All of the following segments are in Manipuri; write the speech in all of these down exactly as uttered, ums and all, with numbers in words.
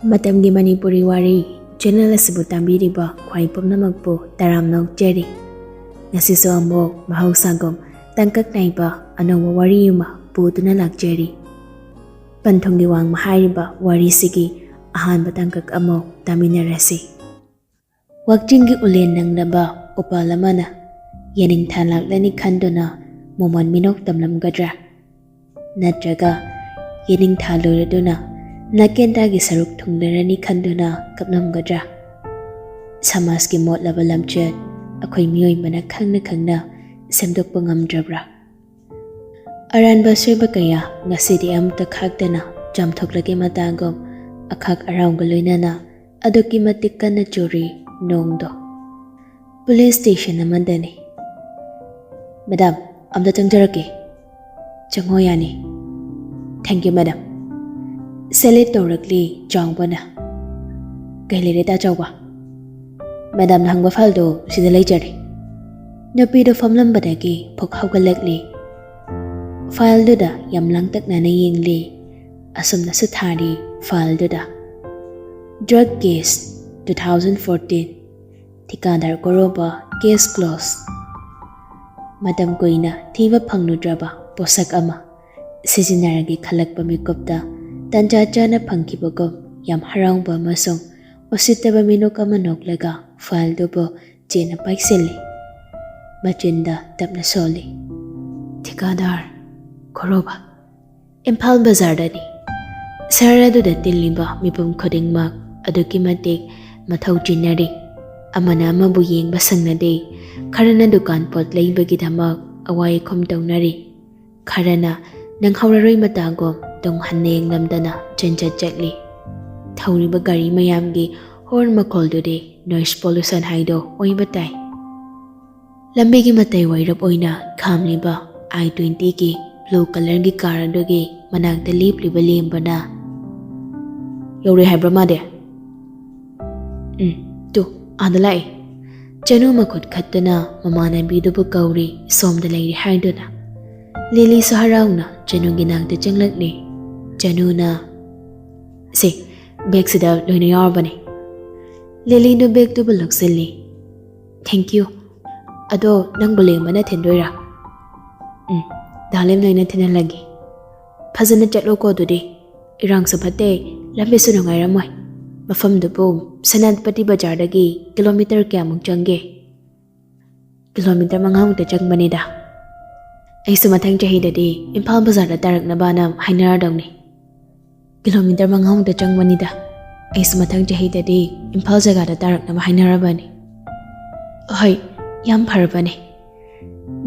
ꯃꯇꯝꯒꯤ ꯃꯅꯤꯄꯨꯔꯤ ꯋꯥꯔꯤ ꯆꯦꯅꯦꯜ ꯑꯁꯤꯕꯨ ꯇꯥꯕꯤꯔꯤꯕ ꯈ꯭ꯋꯥꯏ ꯄꯨꯝꯅꯃꯛꯄꯨ ꯇꯔꯥꯝꯅ ꯑꯣꯛꯆꯔꯤ꯫ ꯉꯁꯤꯁꯨ ꯑꯃꯨꯛ ꯃꯍꯧꯁꯥꯒꯨꯝ ꯇꯥꯡꯀꯛ ꯅꯥꯏꯕ ꯑꯅꯧꯕ ꯋꯥꯔꯤ ꯑꯃ ꯄꯨꯗꯨꯅ ꯂꯥꯛꯆꯔꯤ꯫ ꯄꯟꯊꯨꯡꯒꯤ ꯋꯥꯡꯃ ꯍꯥꯏꯔꯤꯕ ꯋꯥꯔꯤꯁꯤꯒꯤ ꯑꯍꯥꯟꯕ ꯇꯥꯡꯀꯛ ꯑꯃ ꯇꯥꯃꯤꯟꯅꯔꯁꯤ꯫ ꯋꯥꯛꯆꯤꯡꯒꯤ ꯎꯂꯦꯟ ꯅꯪꯅꯕ ꯎꯄꯥꯜ ꯑꯃꯅ ꯌꯦꯅꯤꯡꯊꯥ ꯂꯥꯛꯂꯅꯤ ꯈꯟꯗꯨꯅ ꯃꯣꯃꯣꯟ ꯃꯤꯅꯣꯛ ꯇꯝꯂꯝꯒꯗ꯭ꯔꯥ? ꯅꯠꯇ꯭ꯔꯒ ꯌꯦꯅꯤꯡꯊꯥ ꯂꯣꯏꯔꯗꯨꯅ ꯅꯥꯀꯦꯟꯗꯥꯒꯤ ꯁꯔꯨꯛ ꯊꯨꯡꯂꯔꯅꯤ ꯈꯟꯗꯨꯅ ꯀꯞꯂꯝꯒꯗ꯭ꯔꯥ? ꯁꯃꯥꯖꯀꯤ ꯃꯣꯠꯂꯕ ꯂꯝꯆꯠ ꯑꯩꯈꯣꯏ ꯃꯤꯑꯣꯏꯕꯅ ꯈꯪꯅ ꯈꯪꯅ ꯁꯦꯝꯗꯣꯛꯄ ꯉꯝꯗ꯭ꯔꯕ꯭ꯔꯥ? ꯑꯔꯥꯟꯕ ꯑꯁꯣꯏꯕ ꯀꯌꯥ ꯉꯁꯤꯗꯤ ꯑꯃꯇ ꯈꯥꯛꯇꯅ ꯆꯥꯝꯊꯣꯛꯂꯒꯦ ꯃꯇꯥꯒꯨꯝ ꯑꯈꯥꯛ ꯑꯔꯥꯎꯒ ꯂꯣꯏꯅꯅ ꯑꯗꯨꯛꯀꯤ ꯃꯇꯤꯛ ꯀꯟꯅ ꯆꯨꯔꯤ ꯅꯣꯡꯗꯣ꯫ Police station ꯑꯃꯗꯅꯤ꯫ "ꯃꯦꯗꯥꯝ, ꯑꯝꯇ ꯆꯪꯖꯔꯛꯀꯦ꯫" "ꯆꯪꯉꯣ ꯌꯥꯅꯤ꯫" "Thank you, madam." ꯁꯦꯂꯦꯠ ꯇꯧꯔꯛꯂꯤ ꯆꯥꯎꯕꯅ꯫ "ꯀꯩ ꯂꯩꯔꯦ ꯇꯥ ꯆꯥꯎꯕ?" "ꯃꯦꯗꯥꯝꯅ ꯍꯪꯕ ꯐꯥꯏꯜꯗꯣ ꯁꯤꯗ ꯂꯩꯖꯔꯦ꯫" ꯅꯨꯄꯤꯗꯣ ꯐꯝꯂꯝꯕꯗꯒꯤ ꯐꯨꯛ ꯍꯧꯒꯠꯂꯛꯂꯤ꯫ ꯐꯥꯏꯜꯗꯨꯗ ꯌꯥꯝ ꯂꯥꯡꯇꯛꯅꯅ ꯌꯦꯡꯂꯤ꯫ ꯑꯁꯨꯝꯅꯁꯨ ꯊꯥꯔꯤ ꯐꯥꯏꯜꯗꯨꯗ: "Drug case, two thousand fourteen, ꯊꯤꯀꯥꯗꯥꯔ ꯀꯣꯔꯣꯕ, case close꯫" ꯃꯇꯝ ꯀꯨꯏꯅ ꯊꯤꯕ ꯐꯪꯂꯨꯗ꯭ꯔꯕ ꯄꯣꯠꯁꯛ ꯑꯃ ꯁꯤꯖꯤꯟꯅꯔꯒꯦ ꯈꯜꯂꯛꯄ ꯃꯤꯀꯨꯞꯇ ꯇꯟꯖꯥ ꯆꯥꯅ ꯐꯪꯈꯤꯕꯒꯨꯝ ꯌꯥꯝ ꯍꯔꯥꯎꯕ ꯑꯃꯁꯨꯡ ꯎꯁꯤꯠꯇꯕ ꯃꯤꯅꯣꯛ ꯑꯃ ꯅꯣꯛꯂꯒ ꯐꯥꯏꯜꯗꯨꯕꯨ ꯆꯦꯠꯅ ꯄꯥꯏꯁꯤꯜꯂꯤ꯫ ꯃꯆꯤꯟꯗ ꯇꯞꯅ ꯁꯣꯜꯂꯤ, "ꯊꯤꯀꯥꯗꯥꯔ ꯈꯣꯔꯣꯕ꯫" ꯏꯝꯐꯥꯜ ꯕꯖꯥꯔꯗꯅꯤ꯫ ꯁꯍꯔ ꯑꯗꯨꯗ ꯇꯤꯜꯂꯤꯕ ꯃꯤꯄꯨꯝ ꯈꯨꯗꯤꯡꯃꯛ ꯑꯗꯨꯛꯀꯤ ꯃꯇꯤꯛ ꯃꯊꯧ ꯆꯤꯟꯅꯔꯤ꯫ ꯑꯃꯅ ꯑꯃꯕꯨ ꯌꯦꯡꯕ ꯁꯪꯅꯗꯦ꯫ ꯈꯔꯅ ꯗꯨꯀꯥꯟ ꯄꯣꯠ ꯂꯩꯕꯒꯤꯗꯃꯛ ꯑꯋꯥꯏ ꯑꯈꯨꯝ ꯇꯧꯅꯔꯤ꯫ ꯈꯔꯅ ꯅꯪꯍꯧꯔꯔꯣꯏ ꯃꯇꯥꯒꯨꯝ ꯇꯨꯡ ꯍꯟꯅ ꯌꯦꯡꯂꯝꯗꯅ ꯆꯦꯟꯆꯠ ꯆꯠꯂꯤ꯫ ꯊꯧꯔꯤꯕ ꯒꯥꯔꯤ ꯃꯌꯥꯝꯒꯤ ꯍꯣꯔꯟ ꯃꯈꯣꯜꯗꯨꯗꯤ noise pollution ꯍꯥꯏꯗꯣ ꯑꯣꯏꯕ ꯇꯥꯏ꯫ ꯂꯝꯕꯤꯒꯤ ꯃꯇꯥꯏ ꯋꯥꯏꯔꯞ ꯑꯣꯏꯅ ꯈꯥꯝꯂꯤꯕ I twentyꯒꯤ blue colourꯒꯤ car ꯑꯗꯨꯒꯤ ꯃꯅꯥꯛꯇ ꯂꯦꯞꯂꯤꯕ ꯂꯦꯝꯕꯅ, "ꯌꯧꯔꯦ ꯍꯥꯏꯕ꯭ꯔꯥ ꯃꯥꯗꯤ?" "ꯎꯝ, ꯇꯨ, ꯑꯥꯗ ꯂꯥꯛꯑꯦ꯫" ꯆꯅꯨ ꯃꯈꯨꯠ ꯈꯠꯇꯨꯅ ꯃꯃꯥꯟꯅꯕꯤꯗꯨꯕꯨ ꯀꯧꯔꯤ, ꯁꯣꯝꯗ ꯂꯩꯔꯦ ꯍꯥꯏꯗꯨꯅ꯫ ꯂꯤꯂꯤꯁꯨ ꯍꯔꯥꯎꯅ ꯆꯅꯨꯒꯤ ꯅꯥꯛꯇ ꯆꯪꯂꯛꯂꯤ꯫ ꯆꯅꯨꯅ, "ꯁꯦ, ꯕꯦꯒꯁꯤꯗ ꯂꯣꯏꯅ ꯌꯥꯎꯔꯕꯅꯦ꯫ ꯂꯤꯂꯤꯅ ꯕꯦꯒꯇꯨꯕꯨ ꯂꯧꯁꯤꯜꯂꯤ꯫ "Thank you꯫ ꯑꯗꯣ ꯅꯪꯕꯨ ꯂꯦꯝꯕꯅ ꯊꯤꯟꯗꯣꯏꯔꯥ?" "ꯎꯝ, ꯗꯥ ꯂꯦꯝꯅ ꯑꯩꯅ ꯊꯤꯟꯍꯜꯂꯒꯦ꯫ ꯐꯖꯅ ꯆꯠꯂꯣꯀꯣ ꯑꯗꯨꯗꯤ꯫ ꯏꯔꯥꯡꯁꯨ ꯐꯠꯇꯦ, ꯂꯝꯕꯤꯁꯨ ꯅꯨꯡꯉꯥꯏꯔꯝꯃꯣꯏ꯫ ꯃꯐꯝꯗꯨꯕꯨ ꯁꯦꯅꯥꯄꯇꯤ ꯕꯖꯥꯔꯗꯒꯤ ꯀꯤꯂꯣꯃꯤꯇꯔ ꯀꯌꯥꯃꯨꯛ ꯆꯪꯒꯦ?" "ꯀꯤꯂꯣꯃꯤꯇꯔ ꯃꯉꯥꯃꯨꯛꯇ ꯆꯪꯕꯅꯤꯗ꯫ ꯑꯩꯁꯨ ꯃꯊꯪ ꯆꯍꯤꯗꯗꯤ ꯏꯝꯐꯥꯜ ꯕꯖꯥꯔꯗ ꯇꯥꯔꯛꯅꯕꯅ ꯍꯥꯏꯅꯔꯗꯧꯅꯤ꯫" "ꯀꯤꯂꯣꯃꯤꯇꯔ ꯃꯉꯥꯃꯨꯛꯇ ꯆꯪꯕꯅꯤꯗ꯫ ꯑꯩꯁꯨ ꯃꯊꯪ ꯆꯍꯤꯗꯗꯤ ꯏꯝꯐꯥꯜ ꯖꯒꯥꯗ ꯇꯥꯔꯛꯅꯕ ꯍꯥꯏꯅꯔꯕꯅꯤ꯫" "ꯍꯣꯏ, ꯌꯥꯝ ꯐꯔꯕꯅꯦ꯫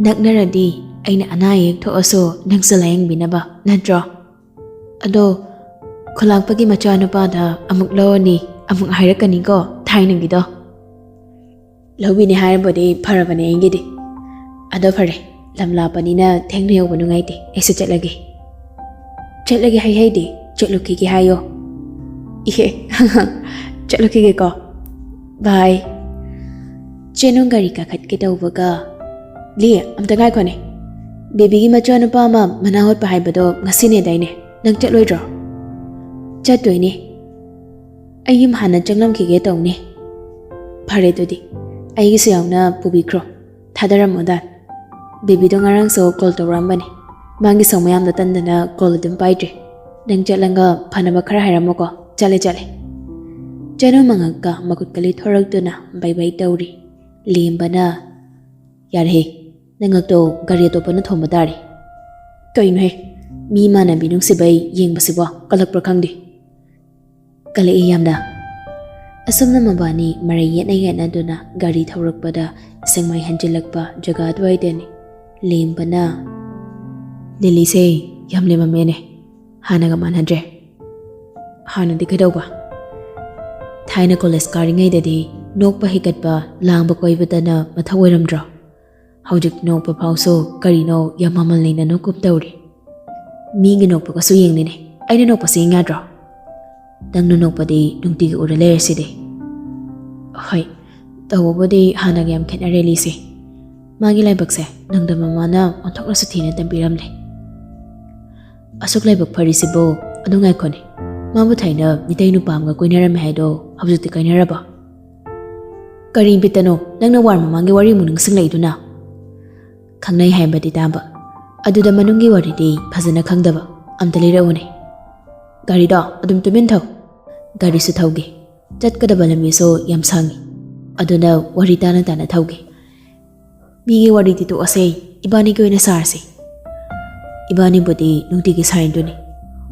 ꯅꯛꯅꯔꯗꯤ ꯑꯩꯅ ꯑꯅꯥ ꯑꯌꯦꯛ ꯊꯣꯛꯑꯁꯨ ꯅꯪꯁꯨ ꯂꯥꯌꯦꯡꯕꯤꯅꯕ, ꯅꯠꯇ꯭ꯔꯣ? ꯑꯗꯣ ꯈꯨꯂꯥꯛꯄꯒꯤ ꯃꯆꯥꯅꯨꯄꯥꯗ ꯑꯃꯨꯛ ꯂꯧꯔꯅꯤ, ꯑꯃꯨꯛ ꯍꯥꯏꯔꯛꯀꯅꯤꯀꯣ ꯊꯥꯏꯅꯒꯤꯗꯣ꯫" "ꯂꯧꯕꯤꯅꯤ ꯍꯥꯏꯔꯕꯨꯗꯤ ꯐꯔꯕꯅꯦ ꯑꯩꯒꯤꯗꯤ꯫ ꯑꯗꯣ ꯐꯔꯦ, ꯂꯝ ꯂꯥꯞꯄꯅꯤꯅ ꯊꯦꯡꯅ ꯌꯧꯕ ꯅꯨꯡꯉꯥꯏꯇꯦ, ꯑꯩꯁꯨ ꯆꯠꯂꯒꯦ꯫" "ꯆꯠꯂꯒꯦ ꯍꯥꯏ ꯍꯥꯏꯗꯤ ꯆꯠꯂꯨꯈꯤꯒꯦ ꯍꯥꯏꯌꯣ꯫" "ꯏꯍꯦ, ꯆꯠꯂꯨꯈꯤꯒꯦꯀꯣ꯫ ꯕꯥꯏ꯫" ꯆꯦꯅꯨ ꯒꯥꯔꯤ ꯀꯥꯈꯠꯀꯦ ꯇꯧꯕꯒ, "ꯂꯤ, ꯑꯝꯇ ꯉꯥꯏꯈꯣꯅꯦ꯫ ꯕꯦꯕꯤꯒꯤ ꯃꯆꯥꯅꯨꯄꯥ ꯑꯃ ꯃꯅꯥ ꯍꯣꯠꯄ ꯍꯥꯏꯕꯗꯣ ꯉꯁꯤꯅꯦꯗꯥꯏꯅꯦ? ꯅꯪ ꯆꯠꯂꯣꯏꯗ꯭ꯔꯣ?" "ꯆꯠꯇꯣꯏꯅꯦ꯫ ꯑꯩ ꯌꯨꯝ ꯍꯥꯟꯅ ꯆꯪꯂꯝꯈꯤꯒꯦ ꯇꯧꯅꯦ꯫" "ꯐꯔꯦ ꯑꯗꯨꯗꯤ, ꯑꯩꯒꯤꯁꯨ ꯌꯥꯎꯅ ꯄꯨꯕꯤꯈ꯭ꯔꯣ, ꯊꯥꯗꯔꯝꯃꯣꯗ꯫ ꯕꯦꯕꯤꯗꯣ ꯉꯔꯥꯡꯁꯨ ꯀꯣꯜ ꯇꯧꯔꯛꯑꯝꯕꯅꯦ, ꯃꯥꯒꯤ ꯁꯧ ꯃꯌꯥꯝꯗꯣ ꯇꯟꯗꯅ ꯀꯣꯜ ꯑꯗꯨꯝ ꯄꯥꯏꯗ꯭ꯔꯦ꯫ ꯅꯪ ꯆꯠꯂꯒ ꯐꯅꯕ ꯈꯔ ꯍꯥꯏꯔꯝꯃꯣꯀꯣ꯫ ꯆꯠꯂꯦ, ꯆꯠꯂꯦ꯫" ꯆꯅꯨ ꯃꯉꯛꯀ ꯃꯈꯨꯠꯀ ꯂꯤꯊꯣꯔꯛꯇꯨꯅ ꯕꯥꯏ ꯕꯥꯏ ꯇꯧꯔꯤ꯫ ꯂꯦꯝꯕꯅ, "ꯌꯥꯔꯦꯍꯦ, ꯅꯉꯛꯇꯣ ꯒꯥꯔꯤ ꯑꯇꯣꯞꯄꯅ ꯊꯣꯝꯕ ꯇꯥꯔꯦ꯫" "ꯀꯩꯅꯣꯍꯦ, ꯃꯤ ꯏꯃꯥꯟꯅꯕꯤ ꯅꯨꯡꯁꯤꯕꯩ ꯌꯦꯡꯕꯁꯤꯕꯣ ꯀꯜꯂꯛꯄ꯭ꯔꯥ ꯈꯪꯗꯦ꯫" "ꯀꯜꯂꯛꯏ ꯌꯥꯝꯅ꯫" ꯑꯁꯨꯝꯅ ꯃꯕꯥꯅꯤ ꯃꯔꯩ ꯌꯦꯠꯅ ꯌꯦꯠꯅꯗꯨꯅ ꯒꯥꯔꯤ ꯊꯧꯔꯛꯄꯗ ꯁꯦꯡꯃꯥꯏ ꯍꯟꯖꯤꯜꯂꯛꯄ ꯖꯒꯥ ꯑꯗꯨꯋꯥꯏꯗꯅꯤ꯫ ꯂꯦꯝꯕꯅ, "ꯂꯤꯂꯤꯁꯦ ꯌꯥꯝ ꯂꯦꯝꯃꯝꯃꯦꯅꯦ, ꯍꯥꯟꯅꯒ ꯃꯥꯟꯅꯗ꯭ꯔꯦ꯫" "ꯍꯥꯟꯅꯗꯤ ꯀꯩꯗꯧꯕ?" "ꯊꯥꯏꯅ ꯀꯣꯂꯦꯖ ꯀꯥꯔꯤꯉꯩꯗꯗꯤ ꯅꯣꯛꯄ ꯍꯤꯒꯠꯄ, ꯂꯥꯡꯕ ꯀꯣꯏꯕꯗꯅ ꯃꯊꯧ ꯑꯣꯏꯔꯝꯗ꯭ꯔꯣ? ꯍꯧꯖꯤꯛ ꯅꯣꯛꯄ ꯐꯥꯎꯁꯨ ꯀꯔꯤꯅꯣ ꯌꯥꯝ ꯃꯃꯜ ꯂꯩꯅ ꯅꯣꯛꯀꯨꯝ ꯇꯧꯔꯤ꯫ ꯃꯤꯒꯤ ꯅꯣꯛꯄꯒꯁꯨ ꯌꯦꯡꯅꯤꯡꯅꯦ, ꯑꯩꯅ ꯅꯣꯛꯄꯁꯤ ꯌꯦꯡ ꯌꯥꯗ꯭ꯔꯣ? ꯅꯪꯅ ꯅꯣꯛꯄꯗꯤ ꯅꯨꯡꯇꯤꯒꯤ ꯎꯔ ꯂꯩꯔꯁꯤꯗꯤ꯫" "ꯍꯣꯏ, ꯇꯧꯕꯕꯨꯗꯤ ꯍꯥꯟꯅꯒ ꯌꯥꯝ ꯈꯦꯠꯅꯔꯦ ꯂꯤꯁꯦ꯫ ꯃꯥꯒꯤ ꯂꯥꯏꯕꯛꯁꯦ ꯅꯪꯗ ꯃꯃꯥꯅ ꯑꯣꯟꯊꯣꯛꯅꯁꯨ ꯊꯤꯅ ꯇꯝꯕꯤꯔꯝꯂꯦ꯫" "ꯑꯁꯨꯛ ꯂꯥꯏꯕꯛ ꯐꯔꯤꯁꯤꯕꯨ? ꯑꯗꯨ ꯉꯥꯏꯈꯣꯅꯦ, ꯃꯥꯕꯨ ꯊꯥꯏꯅ ꯃꯤꯇꯩ ꯅꯨꯄꯥ ꯑꯃꯒ ꯀꯣꯏꯅꯔꯝꯃꯦ ꯍꯥꯏꯗꯣ ꯍꯧꯖꯤꯛꯇꯤ ꯀꯥꯏꯅꯔꯕꯣ? ꯀꯔꯤ ꯕꯤꯠꯇꯅꯣ ꯅꯪꯅ ꯋꯥꯔ ꯃꯃꯥꯡꯒꯤ ꯋꯥꯔꯤ ꯑꯃꯨꯛ ꯅꯤꯡꯁꯤꯡꯂꯛꯏꯗꯨꯅ? ꯈꯪꯅꯩ ꯍꯥꯏꯕꯗꯤ ꯇꯥꯕ, ꯑꯗꯨꯗ ꯃꯅꯨꯡꯒꯤ ꯋꯥꯔꯤꯗꯤ ꯐꯖꯅ ꯈꯪꯗꯕ꯫ ꯑꯝꯇ ꯂꯤꯔꯛꯎꯅꯦ꯫ ꯒꯥꯔꯤꯗꯣ ꯑꯗꯨꯝ ꯇꯨꯃꯤꯟ ꯊꯧ꯫ ꯒꯥꯔꯤꯁꯨ ꯊꯧꯒꯦ꯫ ꯆꯠꯀꯗꯕ ꯂꯝꯕꯤꯁꯨ ꯌꯥꯝ ꯁꯥꯡꯉꯤ꯫ ꯑꯗꯨꯅ ꯋꯥꯔꯤ ꯇꯥꯅ ꯇꯥꯅ ꯊꯧꯒꯦ꯫ ꯃꯤꯒꯤ ꯋꯥꯔꯤꯗꯤ ꯇꯣꯛꯑꯁꯦ, ꯏꯕꯥꯅꯤꯒꯤ ꯑꯣꯏꯅ ꯁꯥꯔꯁꯦ꯫ ꯏꯕꯥꯅꯤꯕꯨꯗꯤ ꯅꯨꯡꯇꯤꯒꯤ ꯁꯥꯏꯗꯨꯅꯤ꯫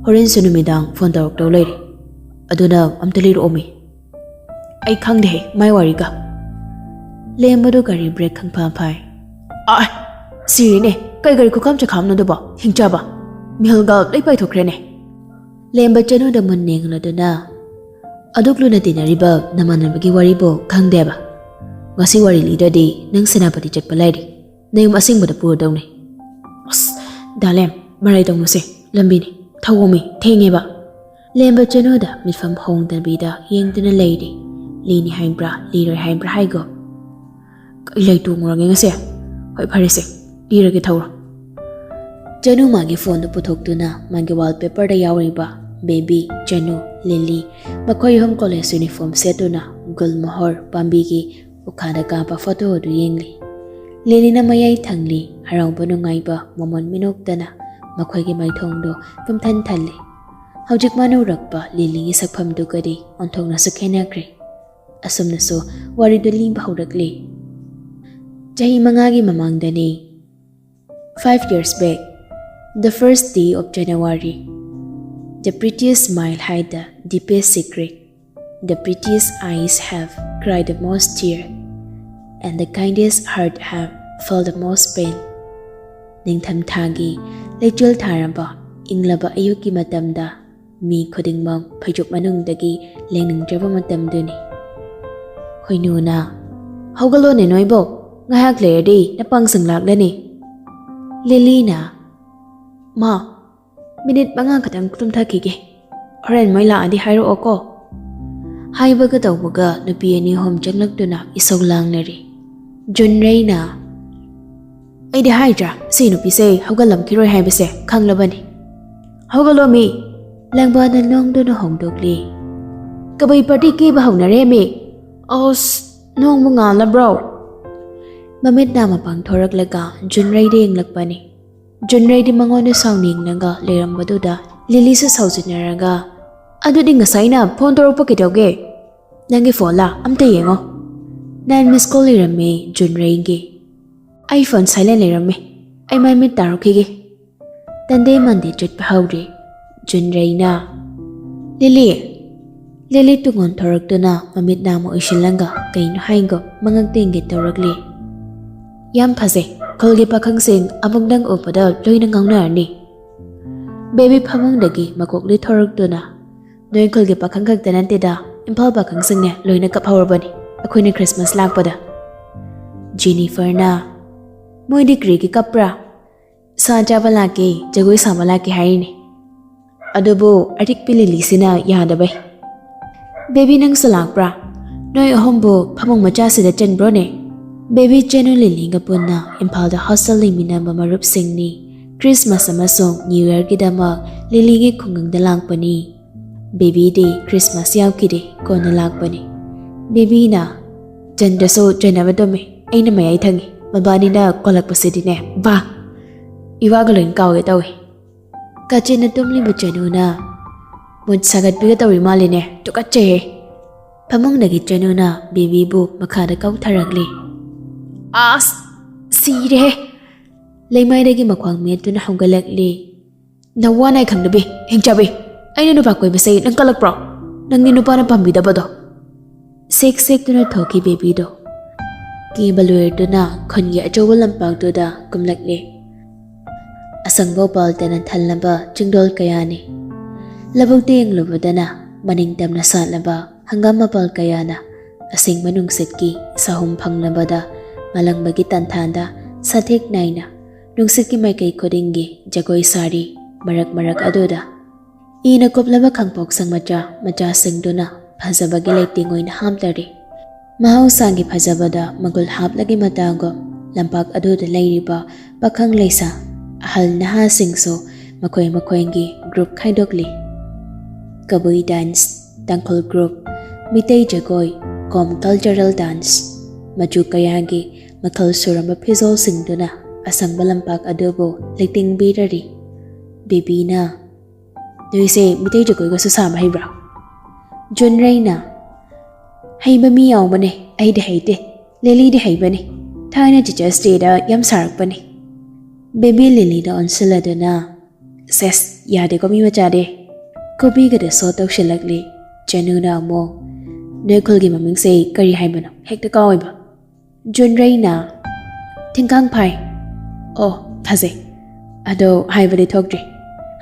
ꯍꯣꯔꯦꯟꯁꯨ ꯅꯨꯃꯤꯗꯥꯡ ꯐꯣꯟ ꯇꯧꯔꯛꯇꯧ ꯂꯩꯔꯦ꯫ ꯑꯗꯨꯅ ꯑꯝꯇ ꯂꯤꯔꯛꯑꯣꯃꯤ꯫ ꯑꯩ ꯈꯪꯗꯦꯍꯦ ꯃꯥꯏ ꯋꯥꯔꯤꯒ꯫ ꯂꯦꯝꯕꯗꯨ ꯒꯥꯔꯤ ꯕ꯭ꯔꯦꯛ ꯈꯪꯐꯥ ꯐꯥꯏ꯫ ꯑꯥꯏ, ꯁꯤꯔꯦꯅꯦ, ꯀꯩ ꯒꯥꯔꯤ ꯈꯨꯈꯥꯝ ꯆꯈꯥꯝꯅꯣ ꯑꯗꯨꯕꯣ? ꯍꯤꯡꯆꯥꯕ, ꯃꯤꯍꯨꯜꯒ ꯂꯣꯏ ꯄꯥꯏꯊꯣꯛꯈ꯭ꯔꯦꯅꯦ꯫ ꯂꯦꯝꯕ ꯆꯅꯨꯗ ꯃꯨꯟ ꯌꯦꯡꯂꯗꯨꯅ, "ꯑꯗꯨꯛ ꯂꯨꯅ ꯇꯤꯟꯅꯔꯤꯕ ꯅꯃꯥꯟꯅꯕꯒꯤ ꯋꯥꯔꯤꯕꯨ ꯈꯪꯗꯦꯕ? ꯉꯁꯤ ꯋꯥꯔꯤ ꯂꯤꯗ꯭ꯔꯗꯤ ꯅꯪ ꯁꯦꯅꯥꯄꯇꯤ ꯆꯠꯄ ꯂꯥꯏꯔꯤ, ꯅꯌꯨꯝ ꯑꯁꯦꯡꯕꯗ ꯄꯨꯔꯗꯧꯅꯤ꯫" "ꯑꯁ, ꯗꯥꯂꯦꯝ, ꯃꯔꯥꯏ ꯇꯧꯅꯨꯁꯦ, ꯂꯝꯕꯤꯅꯤ, ꯊꯧꯑꯣꯃꯤ, ꯊꯦꯡꯉꯦꯕ꯫" ꯂꯦꯝꯕ ꯆꯅꯨꯗ ꯃꯤꯠꯐꯝ ꯍꯣꯡꯗꯕꯤꯗ ꯌꯦꯡꯗꯨꯅ ꯂꯩꯔꯤ꯫ ꯂꯤꯅꯤ ꯍꯥꯏꯕ꯭ꯔꯥ, ꯂꯤꯔꯣꯏ ꯍꯥꯏꯕ꯭ꯔꯥ ꯍꯥꯏꯒꯣ? "ꯀꯩ ꯂꯩ ꯇꯣꯡꯉꯨꯔꯒꯦ ꯉꯁꯤ? ꯍꯣꯏ, ꯐꯔꯦꯁꯦ, ꯂꯤꯔꯒꯦ, ꯊꯧꯔꯣ꯫" ꯆꯅꯨ ꯃꯥꯒꯤ ꯐꯣꯟꯗꯨ ꯄꯨꯊꯣꯛꯇꯨꯅ ꯃꯥꯒꯤ ꯋꯥꯜꯄꯦꯄꯔꯗ ꯌꯥꯎꯔꯤꯕ ꯕꯦꯕꯤ, ꯆꯅꯨ, ꯂꯤꯂꯤ, ꯃꯈꯣꯏ ꯑꯍꯨꯝ ꯀꯣꯂꯦꯖ ꯌꯨꯅꯤꯐꯣꯔꯝ ꯁꯦꯠꯇꯨꯅ ꯒꯨꯜꯃꯣꯍꯣꯔ ꯄꯥꯝꯕꯤꯒꯤ ꯎꯈꯥꯗ ꯀꯥꯞꯄ ꯐꯣꯇꯣ ꯑꯗꯨ ꯌꯦꯡꯂꯤ꯫ ꯂꯤꯂꯤꯅ ꯃꯌꯥꯏ ꯊꯪꯂꯤ, ꯍꯔꯥꯎꯕ ꯅꯨꯡꯉꯥꯏꯕ ꯃꯃꯣꯟ ꯃꯤꯅꯣꯛꯇꯅ ꯃꯈꯣꯏꯒꯤ ꯃꯥꯏꯊꯣꯡꯗꯨ ꯄꯨꯝꯊꯟ ꯊꯜꯂꯤ꯫ ꯍꯧꯖꯤꯛ ꯃꯥꯅ ꯎꯔꯛꯄ ꯂꯤꯂꯤꯒꯤ ꯁꯛꯐꯝꯗꯨꯒꯗꯤ ꯑꯣꯟꯊꯣꯛꯅꯁꯨ ꯈꯦꯠꯅꯈ꯭ꯔꯦ꯫ ꯑꯁꯨꯝꯅꯁꯨ ꯋꯥꯔꯤꯗꯨ ꯂꯤꯕ ꯍꯧꯔꯛꯂꯤ꯫ ꯆꯍꯤ ꯃꯉꯥꯒꯤ ꯃꯃꯥꯡꯗꯅꯤ, five years back, the first day of January, the prettiest smile hide the deepest secret. The prettiest eyes have cried the most tear, and the kindest heart have felt the most pain. ꯅꯤꯡꯊꯝꯊꯥꯒꯤ ꯂꯩꯆꯤꯜ ꯊꯥꯔꯕ ꯏꯪꯂꯕ ꯑꯌꯨꯛꯀꯤ ꯃꯇꯝꯗ ꯃꯤ ꯈꯨꯗꯤꯡꯃꯛ ꯐꯩꯖꯨꯞ ꯃꯅꯨꯡꯗꯒꯤ ꯂꯦꯡꯅꯤꯡꯗ꯭ꯔꯕ ꯃꯇꯝꯗꯨꯅꯤ꯫ ꯈꯣꯏꯅꯨꯅ, "ꯍꯧꯒꯠꯂꯣꯅꯦ ꯅꯣꯏꯕꯣ, ꯉꯥꯏꯍꯥꯛ ꯂꯩꯔꯗꯤ ꯅꯄꯥꯡꯁꯤꯡ ꯂꯥꯛꯂꯅꯤ꯫" ꯂꯤꯂꯤꯅ, "ꯃꯥ, ꯃꯤꯅꯤꯠ ꯃꯉꯥ ꯈꯛꯇꯪ ꯇꯨꯝꯊꯈꯤꯒꯦ, ꯍꯣꯔꯦꯟ ꯃꯣꯏ ꯂꯥꯛꯑꯗꯤ ꯍꯥꯏꯔꯛꯑꯣꯀꯣ꯫" ꯍꯥꯏꯕꯒ ꯇꯧꯕꯒ ꯅꯨꯄꯤ ꯑꯅꯤ ꯑꯍꯨꯝ ꯆꯪꯂꯛꯇꯨꯅ ꯏꯁꯧ ꯂꯥꯡꯅꯔꯤ꯫ ꯖꯨꯟꯔꯩꯅ, "ꯑꯩꯗꯤ ꯍꯥꯏꯗ꯭ꯔꯥ ꯁꯤ ꯅꯨꯄꯤꯁꯦ ꯍꯧꯒꯠꯂꯝꯈꯤꯔꯣꯏ ꯍꯥꯏꯕꯁꯦ, ꯈꯪꯂꯕꯅꯤ꯫ ꯍꯧꯒꯠꯂꯣ ꯃꯤ, ꯂꯪꯕꯥꯅ ꯅꯣꯡꯗꯨꯅ ꯍꯣꯡꯗꯣꯛꯂꯤ꯫ "ꯀꯕꯩ ꯄꯥꯔꯇꯤ ꯀꯦꯕ ꯍꯧꯅꯔꯦꯃꯤ꯫ ꯑꯁ, ꯅꯣꯡꯕꯨ ꯉꯥꯜꯂꯕ꯭ꯔꯣ?" ꯃꯃꯤꯠ ꯅꯥ ꯃꯄꯥꯡ ꯊꯣꯔꯛꯂꯒ ꯖꯨꯟꯔꯩꯗ ꯌꯦꯡꯂꯛꯄꯅꯤ꯫ ꯖꯨꯟꯔꯩꯗꯤ ꯃꯉꯣꯟꯗ ꯁꯥꯎꯅꯤꯡꯂꯒ ꯂꯩꯔꯝꯕꯗꯨꯗ ꯂꯤꯂꯤꯁꯨ ꯁꯥꯎꯖꯤꯟꯅꯔꯒ, "ꯑꯗꯨꯗꯤ ꯉꯁꯥꯏꯅ ꯐꯣꯟ ꯇꯧꯔꯛꯄ ꯀꯩꯗꯧꯒꯦ? ꯅꯪꯒꯤ ꯐꯣꯟꯂꯥ? ꯑꯝꯇ ꯌꯦꯡꯉꯣ꯫" ꯅꯥꯏꯟ ꯃꯤꯁ ꯀꯣꯜ ꯂꯩꯔꯝꯃꯦ ꯖꯨꯟꯔꯩꯒꯤ꯫ "ꯑꯩ ꯐꯣꯟ ꯁꯥꯏꯂꯦꯟ ꯂꯩꯔꯝꯃꯦ꯫ ꯑꯩ ꯃꯥꯏ ꯃꯤꯠ ꯇꯥꯔꯨꯈꯤꯒꯦ꯫" ꯇꯟꯗꯦ ꯃꯟꯗꯦ ꯆꯠꯄ ꯍꯧꯔꯦ ꯖꯨꯟꯔꯩꯅ꯫ "ꯂꯤꯂꯤ!" ꯂꯤꯂꯤ ꯇꯨꯡ ꯑꯣꯟꯊꯣꯔꯛꯇꯨꯅ ꯃꯃꯤꯠ ꯅꯥꯝꯃ ꯎꯏꯁꯤꯜꯂꯒ ꯀꯩꯅꯣ ꯍꯥꯏꯒꯨꯝ ꯃꯉꯛ ꯇꯦꯡꯒꯦ ꯇꯧꯔꯛꯂꯤ꯫ "ꯌꯥꯝ ꯐꯖꯩ꯫ ꯈꯨꯜꯒꯤ ꯄꯥꯈꯪꯁꯤꯡ ꯑꯃꯨꯛꯇꯪ ꯎꯕꯗ ꯂꯣꯏꯅ ꯉꯥꯎꯅꯔꯅꯤ꯫" ꯕꯦꯕꯤ ꯐꯃꯨꯡꯗꯒꯤ ꯃꯀꯣꯛ ꯂꯤꯊꯣꯔꯛꯇꯨꯅ, "ꯅꯣꯏ ꯈꯨꯜꯒꯤ ꯄꯥꯈꯪ ꯈꯛꯇ ꯅꯠꯇꯦꯗ, ꯏꯝꯐꯥꯜ ꯄꯥꯈꯪꯁꯤꯡꯅꯦ ꯂꯣꯏꯅ ꯀꯞꯍꯧꯔꯕꯅꯤ ꯑꯩꯈꯣꯏꯅ ꯈ꯭ꯔꯤꯁꯃꯥꯁ ꯂꯥꯛꯄꯗ꯫" ꯖꯦꯅꯤꯐꯔꯅ, "ꯃꯣꯏꯗꯤ ꯀꯔꯤꯒꯤ ꯀꯞꯄ꯭ꯔꯥ?" "ꯁꯥ ꯆꯥꯕ ꯂꯥꯛꯀꯦ, ꯖꯒꯣꯏ ꯁꯥꯕ ꯂꯥꯛꯀꯦ ꯍꯥꯏꯔꯤꯅꯦ꯫ ꯑꯗꯨꯕꯨ ꯑꯔꯤꯛꯄꯤ ꯂꯤꯂꯤꯁꯤꯅ ꯌꯥꯗꯕꯩ꯫" "ꯕꯦꯕꯤ, ꯅꯪꯁꯨ ꯂꯥꯛꯄ꯭ꯔꯥ? ꯅꯣꯏ ꯑꯍꯨꯝꯕꯨ ꯐꯃꯨꯡ ꯃꯆꯥꯁꯤꯗ ꯆꯟꯕ꯭ꯔꯣꯅꯦ?" ꯕꯦꯕꯤ ꯆꯅꯨ ꯂꯤꯂꯤꯒ ꯄꯨꯟꯅ ꯏꯝꯐꯥꯜꯗ ꯍꯣꯁꯇꯦꯜ ꯂꯩꯃꯤꯟꯅꯕ ꯃꯔꯨꯞꯁꯤꯡꯅꯤ꯫ ꯈ꯭ꯔꯤꯁꯃꯥꯁ ꯑꯃꯁꯨꯡ ꯅ꯭ꯌꯨ ꯌꯔꯒꯤꯗꯃꯛ ꯂꯤꯂꯤꯒꯤ ꯈꯨꯡꯒꯪꯗ ꯂꯥꯛꯄꯅꯤ꯫ ꯕꯦꯕꯤꯗꯤ ꯈ꯭ꯔꯤꯁꯃꯥꯁ ꯌꯥꯎꯈꯤꯗꯦ, ꯀꯣꯟꯅ ꯂꯥꯛꯄꯅꯤ꯫ ꯕꯦꯕꯤꯅ, "ꯆꯟꯗ꯭ꯔꯁꯨ ꯆꯟꯅꯕ ꯇꯨꯝꯃꯤ, ꯑꯩꯅ ꯃꯌꯥꯏ ꯊꯪꯉꯤ, ꯃꯕꯥꯅꯤꯅ ꯀꯣꯜꯂꯛꯄꯁꯤꯗꯤꯅꯦ, ꯕꯥ! ꯏꯋꯥꯒ ꯂꯣꯏꯅ ꯀꯥꯎꯒꯦ ꯇꯧꯏ꯫" ꯀꯥꯆꯤꯟꯅ ꯇꯨꯝꯂꯤꯕ ꯆꯅꯨꯅ, "ꯃꯨꯠ ꯁꯥꯒꯠꯄꯤꯒ ꯇꯧꯔꯤ ꯃꯥꯜꯂꯤꯅꯦ, ꯇꯨꯀꯠꯆꯩꯍꯦ!" ꯐꯃꯨꯡꯗꯒꯤ ꯆꯅꯨꯅ ꯕꯦꯕꯤꯕꯨ ꯃꯈꯥꯗ ꯀꯧꯊꯔꯛꯂꯤ꯫ "ꯑꯁ! ꯁꯤꯔꯦꯍꯦ!" ꯂꯩꯃꯥꯏꯗꯒꯤ ꯃꯈ꯭ꯋꯥꯡ ꯃꯦꯠꯇꯨꯅ ꯍꯧꯒꯠꯂꯛꯂꯤ꯫ "ꯅꯋꯥ ꯅꯥꯏ ꯈꯪꯗꯕꯤ, ꯍꯤꯡꯆꯥꯕꯤ! ꯑꯩꯅ ꯅꯨꯄꯥ ꯀꯣꯏꯕꯁꯦ ꯅꯪ ꯀꯜꯂꯛꯄ꯭ꯔꯣ? ꯅꯪꯒꯤ ꯅꯨꯄꯥꯅ ꯄꯥꯝꯕꯤꯗꯕꯗꯣ?" ꯁꯦꯛ ꯁꯦꯛꯇꯨꯅ ꯊꯣꯛꯈꯤ ꯕꯦꯕꯤꯗꯣ꯫ ꯀꯦꯕ ꯂꯣꯏꯔꯗꯨꯅ ꯈꯨꯟꯒꯤ ꯑꯆꯧꯕ ꯂꯝꯄꯥꯛꯇꯨꯗ ꯀꯨꯝꯂꯛꯂꯦ꯫ ꯑꯁꯪꯕ ꯎꯄꯥꯜꯇꯅ ꯊꯜꯂꯕ ꯆꯤꯡꯗꯣꯜ ꯀꯌꯥꯅꯤ꯫ ꯂꯧꯕꯨꯛꯇ ꯌꯦꯡꯂꯨꯕꯗꯅ ꯃꯅꯤꯡ ꯇꯝꯅ ꯁꯥꯠꯂꯕ ꯍꯪꯒꯥꯝ ꯃꯄꯥꯜ ꯀꯌꯥꯅ ꯑꯁꯦꯡꯕ ꯅꯨꯡꯁꯤꯠꯀꯤ ꯁꯥꯍꯨꯝ ꯐꯪꯅꯕꯗ ꯃꯥꯂꯪꯕꯒꯤ ꯇꯥꯟꯊꯥꯗ ꯁꯥꯊꯦꯛ ꯅꯥꯏꯅ ꯅꯨꯡꯁꯤꯠꯀꯤ ꯃꯥꯏꯀꯩ ꯈꯨꯗꯤꯡꯒꯤ ꯖꯒꯣꯏ ꯁꯥꯔꯤ꯫ ꯃꯔꯛ ꯃꯔꯛ ꯑꯗꯨꯗ ꯏꯅ ꯀꯨꯞꯂꯕ ꯈꯥꯡꯄꯣꯛꯁꯪ ꯃꯆꯥ ꯃꯆꯥꯁꯤꯡꯗꯨꯅ ꯐꯖꯕꯒꯤ ꯂꯩꯇꯦꯡ ꯑꯣꯏꯅ ꯍꯥꯞꯇꯔꯤ꯫ ꯃꯍꯧꯁꯥꯒꯤ ꯐꯖꯕꯗ ꯃꯒꯨꯜ ꯍꯥꯞꯂꯒꯤ ꯃꯇꯥꯒꯨꯝ ꯂꯝꯄꯥꯛ ꯑꯗꯨꯗ ꯂꯩꯔꯤꯕ ꯄꯥꯈꯪ ꯂꯩꯁꯥ, ꯑꯍꯜ ꯅꯍꯥꯁꯤꯡꯁꯨ ꯃꯈꯣꯏ ꯃꯈꯣꯏꯒꯤ ꯒ꯭ꯔꯨꯞ ꯈꯥꯏꯗꯣꯛꯂꯤ꯫ ꯀꯕꯨꯏ ꯗꯥꯟꯁ, ꯇꯥꯡꯈꯨꯜ ꯒ꯭ꯔꯨꯞ, ꯃꯤꯇꯩ ꯖꯒꯣꯏ, ꯀꯣꯝ ꯀꯜꯆꯔꯦꯜ ꯗꯥꯟꯁ, ꯃꯆꯨ ꯀꯌꯥꯒꯤ ꯃꯈꯜ ꯁꯨꯔꯕ ꯐꯤꯖꯣꯜꯁꯤꯡꯗꯨꯅ ꯑꯁꯪꯕ ꯂꯝꯄꯥꯛ ꯑꯗꯨꯕꯨ ꯂꯩꯇꯦꯡꯕꯤꯔꯔꯤ꯫ ꯕꯦꯕꯤꯅ, "ꯅꯣꯏꯁꯦ ꯃꯤꯇꯩ ꯖꯒꯣꯏꯒꯁꯨ ꯁꯥꯕ ꯍꯩꯕ꯭ꯔꯥ?" ꯖꯨꯟꯔꯩꯅ, "ꯍꯩꯕ ꯃꯤ ꯌꯥꯎꯕꯅꯦ, ꯑꯩꯗꯤ ꯍꯩꯇꯦ꯫ ꯂꯤꯂꯤꯗꯤ ꯍꯩꯕꯅꯦ, ꯊꯥꯏꯅ ꯇꯤꯆꯔꯁ ꯗꯦꯗ ꯌꯥꯝ ꯁꯥꯔꯛꯄꯅꯦ꯫" ꯕꯦꯕꯤ ꯂꯤꯂꯤꯗ ꯑꯣꯟꯁꯤꯜꯂꯗꯨꯅ, "ꯁꯦꯁ, ꯌꯥꯗꯦꯀꯣ ꯃꯤ ꯃꯆꯥꯗꯤ꯫ ꯀꯣꯕꯤꯒꯗ ꯁꯣ ꯇꯧꯁꯤꯜꯂꯛꯂꯤ꯫" ꯆꯅꯨꯅ ꯑꯃꯨꯛ, "ꯅꯣꯏ ꯈꯨꯜꯒꯤ ꯃꯃꯤꯡꯁꯦ ꯀꯔꯤ ꯍꯥꯏꯕꯅꯣ? ꯍꯦꯛꯇ ꯀꯥꯎꯋꯦꯕ꯫" ꯖꯨꯟꯔꯩꯅ, "ꯊꯤꯡꯈꯥꯡ ꯐꯥꯏ꯫" "ꯑꯣ, ꯐꯖꯩ꯫ ꯑꯗꯣ ꯍꯥꯏꯕꯗꯤ ꯊꯣꯛꯇ꯭ꯔꯤ꯫"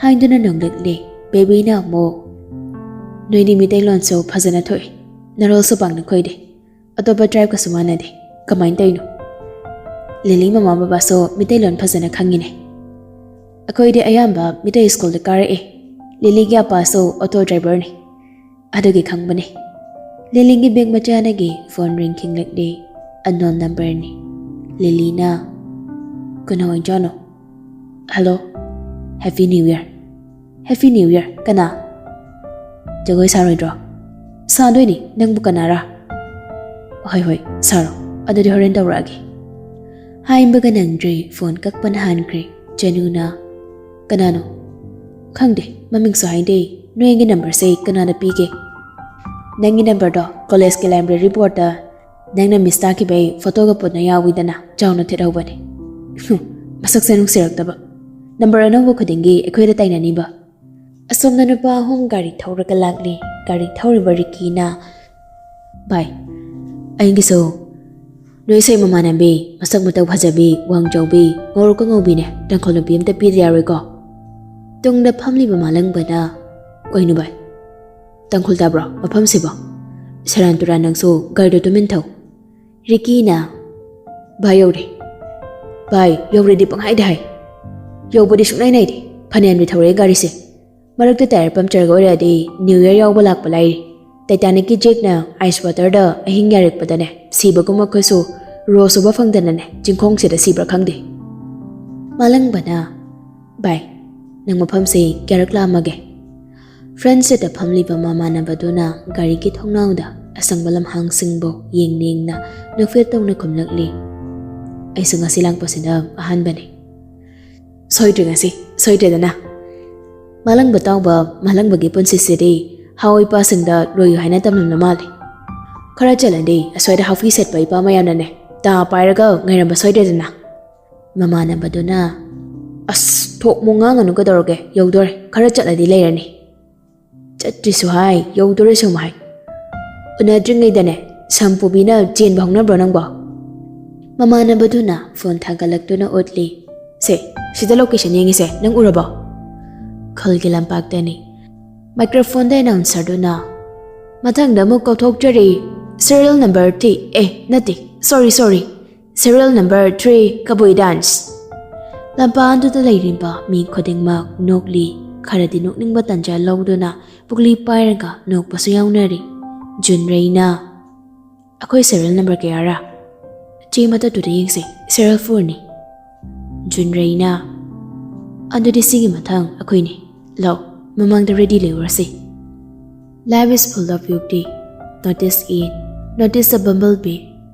ꯍꯥꯏꯗꯨꯅ ꯅꯣꯡꯂꯛꯂꯤ꯫ ꯕꯦꯕꯤꯅ ꯑꯃꯨꯛ, "ꯅꯣꯏꯗꯤ ꯃꯤꯇꯩꯂꯣꯟꯁꯨ ꯐꯖꯅ ꯊꯣꯛꯏ, ꯅꯔꯣꯜꯁꯨ ꯄꯥꯡꯅ ꯈꯣꯏꯗꯦ꯫ ꯑꯇꯣꯞꯄ ꯇ꯭ꯔꯥꯏꯕꯀꯁꯨ ꯃꯥꯟꯅꯗꯦ꯫ ꯀꯃꯥꯏꯅ ꯇꯧꯔꯤꯅꯣ?" "ꯂꯤꯂꯤ ꯃꯃꯥ ꯕꯕꯥꯁꯨ ꯃꯤꯇꯩꯂꯣꯟ ꯐꯖꯅ ꯈꯪꯉꯤꯅꯦ꯫ ꯑꯩꯈꯣꯏꯗꯤ ꯑꯌꯥꯝꯕ ꯃꯤꯇꯩ ꯁ꯭ꯀꯨꯜꯗ ꯀꯥꯔꯛꯑꯦ꯫ ꯂꯤꯂꯤꯒꯤ ꯑꯄꯥꯁꯨ ꯑꯣꯇꯣ ꯗ꯭ꯔꯥꯏꯚꯔꯅꯤ꯫ ꯑꯗꯨꯒꯤ ꯈꯪꯕꯅꯦ꯫" ꯂꯤꯂꯤꯒꯤ ꯕꯦꯒ ꯃꯆꯥꯗꯒꯤ ꯐꯣꯟ ꯔꯤꯡ ꯈꯤꯡꯂꯛꯂꯦ꯫ ꯑꯟꯅꯣꯟ ꯅꯝꯕꯔꯅꯤ꯫ ꯂꯤꯂꯤꯅ, "ꯀꯅꯥ ꯑꯣꯏꯖꯥꯠꯅꯣ?" "Hello." "Happy new year." "Happy new year. ꯀꯅꯥ?" "ꯖꯒꯣꯏ ꯁꯥꯔꯣꯏꯗ꯭ꯔꯣ?" "ꯁꯥꯗꯣꯏꯅꯤ, ꯅꯪꯕꯨ ꯀꯅꯥꯔꯥ?" "ꯍꯣꯏ ꯍꯣꯏ, ꯁꯥꯔꯣ꯫ ꯑꯗꯨꯗꯤ ꯍꯣꯔꯦꯟ ꯇꯧꯔꯛꯑꯒꯦ꯫" ꯍꯥꯏꯕꯒ ꯅꯪꯗ꯭ꯔꯦ, ꯐꯣꯟ ꯀꯛꯄꯅ ꯍꯥꯟꯈ꯭ꯔꯦ꯫ ꯆꯅꯨꯅ, "ꯀꯅꯥꯅꯣ?" "ꯈꯪꯗꯦ, ꯃꯃꯤꯡꯁꯨ ꯍꯥꯏꯗꯦ꯫ ꯅꯣꯏ ꯑꯩꯒꯤ ꯅꯝꯕꯔꯁꯦ ꯀꯅꯥꯗ ꯄꯤꯒꯦ?" "ꯅꯪꯒꯤ ꯅꯝꯕꯔꯗꯣ ꯀꯣꯂꯦꯖꯀꯤ ꯂꯥꯏꯕ꯭ꯔꯦꯔꯤ ꯕꯣꯔꯗꯇ ꯅꯪꯅ ꯃꯤꯁ ꯇꯥꯈꯤꯕꯩ ꯐꯣꯇꯣꯒ ꯄꯨꯟꯅ ꯌꯥꯎꯋꯤꯗꯅ, ꯆꯥꯎꯅ ꯊꯦꯠꯍꯧꯕꯅꯦ꯫" ꯍꯨꯝ, ꯃꯁꯛꯁꯦ ꯅꯨꯡꯁꯤꯔꯛꯇꯕ꯫ ꯅꯝꯕꯔ ꯑꯅꯧꯕ ꯈꯨꯗꯤꯡꯒꯤ ꯑꯩꯈꯣꯏꯗ ꯇꯥꯏꯅꯅꯤꯕ꯫ ꯑꯁꯣꯝꯗ ꯅꯨꯄꯥ ꯑꯍꯨꯝ ꯒꯥꯔꯤ ꯊꯧꯔꯒ ꯂꯥꯛꯂꯤ꯫ ꯒꯥꯔꯤ ꯊꯧꯔꯤꯕ ꯔꯤꯀꯤꯅ, "ꯚꯥꯏ, ꯑꯩꯒꯤꯁꯨ ꯅꯣꯏ ꯏꯁꯩ ꯃꯃꯥꯟꯅꯕꯤ, ꯃꯁꯛ ꯃꯇꯧ ꯐꯖꯕꯤ, ꯋꯥꯡ ꯆꯥꯎꯕꯤ, ꯉꯧꯔꯣꯛꯀ ꯉꯧꯕꯤꯅꯦ, ꯇꯥꯡꯈꯨꯜ ꯅꯨꯄꯤ ꯑꯝꯇ ꯄꯤꯗ ꯌꯥꯔꯣꯏꯀꯣ?" ꯇꯨꯡꯗ ꯐꯝꯂꯤꯕ ꯃꯥꯂꯪꯕꯅ, "ꯀꯩꯅꯣ ꯚꯥꯏ, ꯇꯥꯡꯈꯨꯜ ꯇꯥꯕ꯭ꯔꯣ ꯃꯐꯝꯁꯤꯕꯣ? ꯁꯦꯔꯥꯟ ꯇꯨꯔꯥꯟ, ꯅꯪꯁꯨ ꯒꯥꯔꯤꯗꯣ ꯇꯨꯃꯤꯟ ꯊꯧ꯫" ꯔꯤꯀꯤꯅ, "ꯚꯥꯏ ꯌꯧꯔꯦ꯫ ꯚꯥꯏ ꯌꯧꯔꯦꯗꯤ ꯄꯪꯍꯥꯏꯗ ꯍꯥꯏ꯫ ꯌꯧꯕꯗꯤ ꯁꯨꯡꯅꯥꯏ ꯅꯥꯏꯗꯦ꯫ ꯐꯅꯌꯥꯝꯗꯤ ꯊꯧꯔꯛꯑꯦ ꯒꯥꯔꯤꯁꯦ꯫ ꯃꯔꯛꯇ ꯇꯥꯌꯔ ꯄꯝꯆꯔꯒ ꯑꯣꯏꯔꯛꯑꯗꯤ ꯅ꯭ꯌꯨ ꯏꯌꯔ ꯌꯥꯎꯕ ꯂꯥꯛꯄ ꯂꯥꯏꯔꯤ꯫ ꯇꯥꯏꯇꯥꯅꯤꯛꯀꯤ ꯖꯦꯛꯅ ꯑꯥꯏꯁ ꯋꯥꯇꯔꯗ ꯑꯍꯤꯡ ꯌꯥꯔꯛꯄꯗꯅꯦ, ꯁꯤꯕꯒꯨꯝ ꯑꯩꯈꯣꯏꯁꯨ ꯔꯣꯁ ꯎꯕ ꯐꯪꯗꯅꯅꯦ, ꯆꯤꯡꯈꯣꯡꯁꯤꯗ ꯁꯤꯕ꯭ꯔꯥ ꯈꯪꯗꯦ꯫" ꯃꯥꯂꯪꯕꯅ, "ꯚꯥꯏ, ꯅꯪ ꯃꯐꯝꯁꯦ ꯀꯌꯥꯔꯛ ꯂꯥꯛꯑꯝꯃꯒꯦ?" Front seat ꯐꯝꯂꯤꯕ ꯃꯃꯥꯟꯅꯕꯗꯨꯅ ꯒꯥꯔꯤꯒꯤ ꯊꯣꯡꯅꯥꯎꯗ ꯑꯁꯪꯕ ꯂꯝꯍꯥꯡꯁꯤꯡꯕꯨ ꯌꯦꯡ ꯌꯦꯡꯅ ꯅꯣꯛꯐꯦꯠ ꯇꯧꯅ ꯈꯨꯝꯂꯛꯂꯤ꯫ "ꯑꯩꯁꯨ ꯉꯁꯤ ꯂꯥꯛꯄꯁꯤꯅ ꯑꯍꯥꯟꯕꯅꯤ꯫ ꯁꯣꯏꯗ꯭ꯔꯦ ꯉꯁꯤ, ꯁꯣꯏꯗ꯭ꯔꯦꯗꯅ꯫ ꯃꯥꯂꯪꯕ ꯇꯥꯎꯕ, ꯃꯥꯂꯪꯕꯒꯤ ꯄꯨꯟꯁꯤꯁꯤꯗꯤ ꯍꯥꯎ ꯏꯄꯥꯁꯤꯡꯗ ꯂꯣꯏꯌꯨ ꯍꯥꯏꯅ ꯇꯝꯂꯝꯕ ꯃꯥꯜꯂꯤ꯫ ꯈꯔ ꯆꯠꯂꯗꯤ ꯑꯁ꯭ꯋꯥꯏꯗ ꯍꯥꯐꯤ ꯁꯦꯠꯄ ꯏꯄꯥ ꯃꯌꯥꯝꯅꯅꯦ ꯇꯥ ꯄꯥꯏꯔꯒ ꯉꯥꯏꯔꯝꯕ ꯁꯣꯏꯗ꯭ꯔꯦꯗꯅ"꯫ ꯃꯃꯥꯟꯅꯕꯗꯨꯅ, "ꯑꯁ, ꯊꯣꯛ ꯃꯣ ꯉꯥꯡꯒꯅꯨ, ꯀꯩꯗꯧꯔꯒꯦ? ꯌꯧꯗꯣꯔꯦ, ꯈꯔ ꯆꯠꯂꯗꯤ ꯂꯩꯔꯅꯤ"꯫ "ꯆꯠꯇ꯭ꯔꯤꯁꯨ ꯍꯥꯏ, ꯌꯧꯗꯣꯔꯦꯁꯨ ꯍꯥꯏ꯫ ꯎꯅꯗ꯭ꯔꯤꯉꯩꯗꯅꯦ, ꯁꯝ ꯄꯨꯕꯤꯅ ꯆꯦꯟꯕ ꯍꯧꯅꯕ꯭ꯔꯣ ꯅꯪꯕꯣ?" ꯃꯃꯥꯟꯅꯕꯗꯨꯅ ꯐꯣꯟ ꯊꯥꯡꯒꯠꯂꯛꯇꯨꯅ ꯎꯠꯂꯤ꯫ "ꯁꯦ, ꯁꯤꯗ ꯂꯣꯀꯦꯁꯟ ꯌꯦꯡꯉꯤꯁꯦ, ꯅꯪ ꯎꯔꯕꯣ?" ꯈꯨꯜꯒꯤ ꯂꯝꯄꯥꯛꯇꯅꯤ꯫ ꯃꯥꯏꯀ꯭ꯔꯣꯐꯣꯟꯗ ꯑꯦꯅꯥꯎꯟꯁꯔꯗꯨꯅ, "ꯃꯊꯪꯗ ꯑꯃꯨꯛ ꯀꯥꯎꯊꯣꯛꯆꯔꯤ, ꯁꯤꯔꯤꯌꯦꯜ ꯅꯝꯕꯔ ꯊ꯭ꯔꯤ, ꯑꯦ, ꯅꯠꯇꯦ, ꯁꯣꯔꯤ, ꯁꯣꯔꯤ, ꯁꯤꯔꯤꯌꯦꯜ ꯅꯝꯕꯔ ꯊ꯭ꯔꯤ, ꯀꯕꯨꯏ ꯗꯥꯟꯁ"꯫ ꯂꯝꯄꯥꯛ ꯑꯗꯨꯗ ꯂꯩꯔꯤꯕ ꯃꯤ ꯈꯨꯗꯤꯡꯃꯛ ꯅꯣꯛꯂꯤ꯫ ꯈꯔꯗꯤ ꯅꯣꯛꯅꯤꯡꯕ ꯇꯥꯟꯖꯥ ꯂꯧꯗꯨꯅ ꯄꯨꯛꯂꯤ ꯄꯥꯏꯔꯒ ꯅꯣꯛꯄꯁꯨ ꯌꯥꯎꯅꯔꯤ꯫ ꯖꯨꯟꯔꯩꯅ, "ꯑꯩꯈꯣꯏ ꯁꯤꯔꯤꯌꯦꯜ ꯅꯝꯕꯔ ꯀꯌꯥꯔꯥ? ꯆꯦ ꯃꯊꯛꯇꯨꯗ ꯌꯦꯡꯁꯦ, ꯁꯤꯔꯤꯌꯦꯜ ꯐꯣꯔꯅꯤ"꯫ ꯖꯨꯟꯔꯩꯅ, "ꯑꯗꯨꯗꯤ ꯁꯤꯒꯤ ꯃꯊꯪ ꯑꯩꯈꯣꯏꯅꯤ꯫ ꯂꯥꯛꯑꯣ, ꯃꯃꯥꯡꯗ ready ꯂꯩꯔꯨꯔꯁꯤ"꯫ Life is full of beauty. Notice it. Notice the bumblebee,